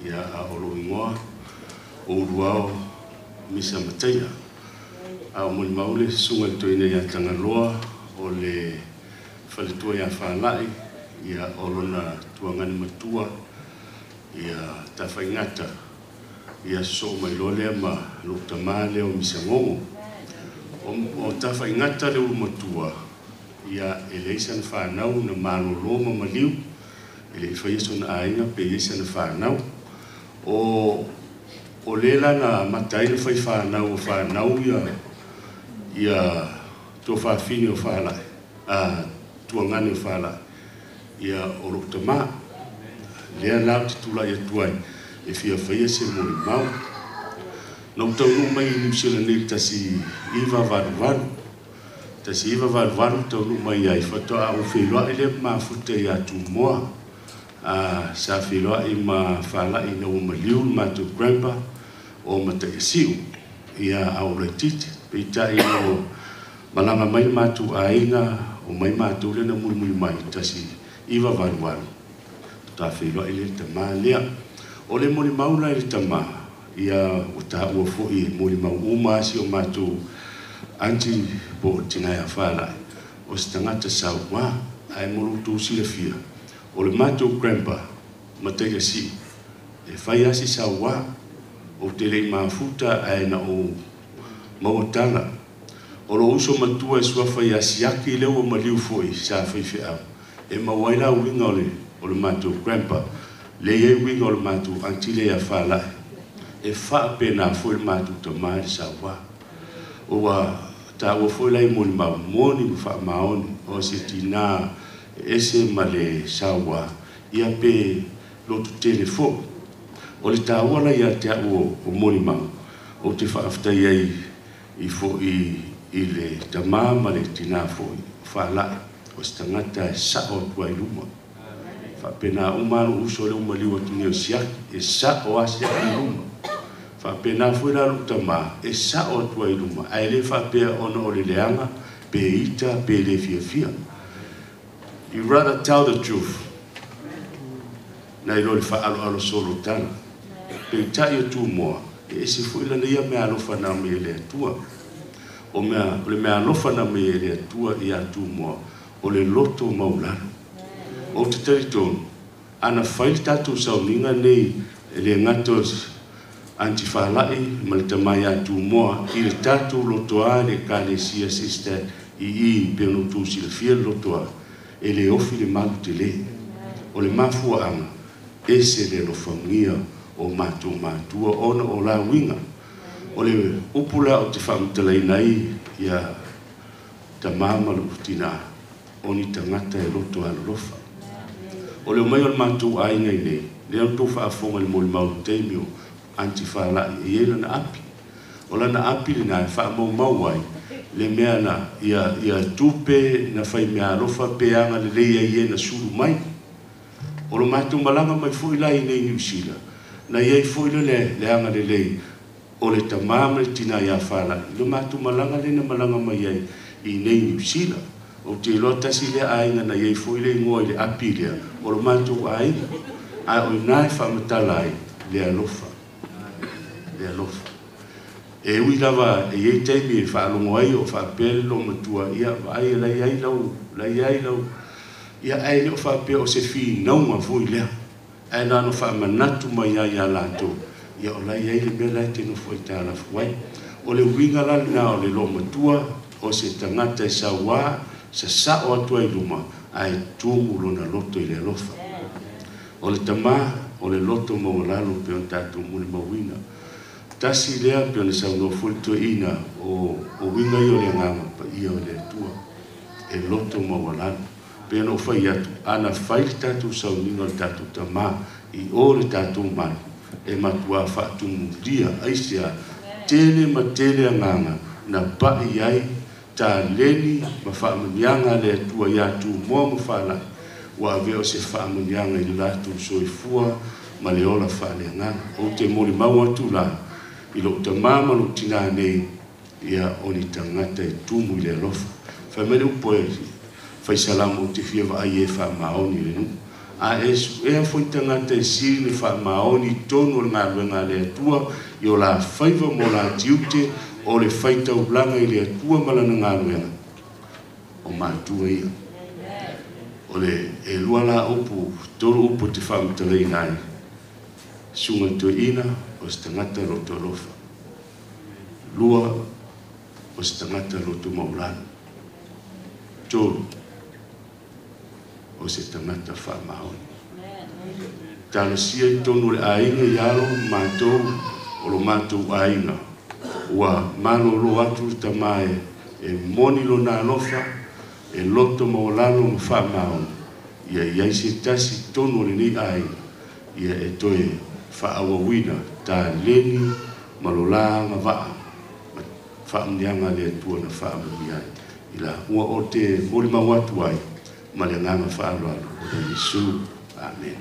Ia, a o lou igoa o Uluao Misa Mataia. A o molimau le susuga i le toeaina ia Tagaloa, o le faletua ia Falai, ia, o lona tuagane matua, ia Tafaigata, ia sosoo mai loa lea ma lou tama lea o Misa Gogo. O Tafaigata le ulu matua, ia, e leai sana fanau na malolo ma maliu, e le i faia sona aiga pe i ai sana fanau. O le la na amata ai le fai fanau o fanau ia tuafafine o Falai, a tuagane o Falai, ia o lou tama. Lea la ou te tulai atu ai e fia faia se molimau. Na ou taunuu mai i Niu Sila nei i le 1988, 1988 taunuu mai ai, faatoa ou feiloai lea ma mafuta ia Tumoa. Sa feiloai ma Falai ina ua maliu le matou grandpa o Mataiasiu, ia a o laitiiti. Peitai ina ua malaga mai le matou aiga, o mai matou lea na mulimuli mai 1988, faatoa feiloai lea i le tama lea. O le molimau la i le tama, ia ua taua foi e molimau uma lava si o matou aunty po o le tina ia Falai, o se tagata saua. Ae mo lo outou silafia, o le matou grandpa Mataiasiu, e fai lava si saua. Ou te le i mafuta ae na ou maua tala. O lou uso matua e suafa ia Siaki lea ua maliu foi sa faifeau, e maua ai la uiga o le matou grandpa, lea e i ai uiga o le matou aunty lea ia Falai. E faapena foi le matou tama i le saua. Ua taua foi la i molimau moni ma faamaoni, o se tina e ese ma le saua, ia pe loto tele foi. O le taua la ia te au o molimau, ou te faafetai ai i foi i le tama ma le tina foi o Falai, o se tagata e sao atu ai i luma. Faapena uma lou uso lea ua maliu atu nei o Siaki, e sao lava Siaki i luma. Faapena foi la lou tama, e sao atu ai i luma, ae le faapea ona o le leaga, pe ita, pe le fiafia. You rather tell the truth nai lo le faaaloalo solo tala. Peitai o Tumoa, e ese foi lana ia meaalofa na aumai e le Atua. O mea, o le meaalofa na aumai e le Atua ia Tumoa, o le loto maualalo. Ou te talitonu, ana fai le tatou sauniga nei e le gata o Aunty Falai ma le tama ia Tumoa i le tatou lotoa i le Ekalesia Sister i i pei ona outou silafia le lotoa, e le ofi le malu tele. O le mafuaaga, ese le alofagia o matou matua ona o la uiga. O le upu la ou te faamatalaina ai ia tama ma lou tina, o ni tagata e loto alolofa. O le omai o le matou aiga i nei, lea na outou faafofoga i le molimau i le taimi o Aunty Falai e i ai lana api. O lana api lena e faamaumau ai le mea na ia tupe na fai meaalofa pe agalelei ai e na sulu mai. O lo matou malaga mai foi la i nei Niu Sila, na i ai foi le agalelei o le tama ma le tina ia Falai i lo matou malaga lea na malaga mai ai i nei Niu Sila. Ou te iloa tasi lea aiga na i ai foi le igoa i le api lea o lo matou aiga. Ae o i ina e faamatala ai le alofa. Le alofa. E ui lava e i ai taimi e faalogo ai o faapea le loomatua, ia vaai e la i ai lau, la i ai lau, ia ae le o faapea o se finauga foi lea. Ae na ona faamanatu mai lava ia latou, ia o la e i ai le mea la e te nofo aitalafu ai. O le uiga la lena o le loomatua, o se tagata e sauā, sasao atu ai i luma, ae tumu lona loto i le alofa. O le tama, o le loto maualalo pei ona tatou molimauina. Tasi lea, pei ona saunoa foi le toeaina, o uiga ia o le Agaga Paia o le Atua, e loto maualalo. Pei ona ou fai atu, ana fai le tatou sauniga o le tatou tama i o le tatou malu, e matuā faatumulia aisea tele ma tele agaga na pai ai taleni ma faamanuiaga a le Atua ia Tumoa ma Falai, ua avea o se faamanuiaga i le latou soifua ma le ola faaleagaga. Ou te molimau atu la i lou tama ma lou tina nei, ia o ni tagata e tumu i le alofa. Fai mai le upu e fai Salamo, ou te fia vaai e faamaoni i le nuu. A e su'ea foi tagata e sili le faamaoni i totonu o le galuega a le Atua i o la faiva ma o la tiute o le faitaulaga i le Atua ma Lana galuega, o matua ia. O le 2 la upu, 3 upu te faamatalaina ai, susuga i le toeaina o se tagata loto alofa. 2, o se tagata loto maulalo. 3, o se tagata faamaoni. Talosia i totonu o le aiga i alo matou, o lo matou aiga, ua malolo atu le tama e moni lona alofa, e loto maulalo ma faamaoni, ia iai se tasi tonu o lenei aiga, ia e toe faaauauina taleni ma lo la agavaa, ma faamuniaga a le Atua na faamanuia ai. I la ua o te molimau atu ai, ma le agaga faaaloalo o le Iesu. Amen.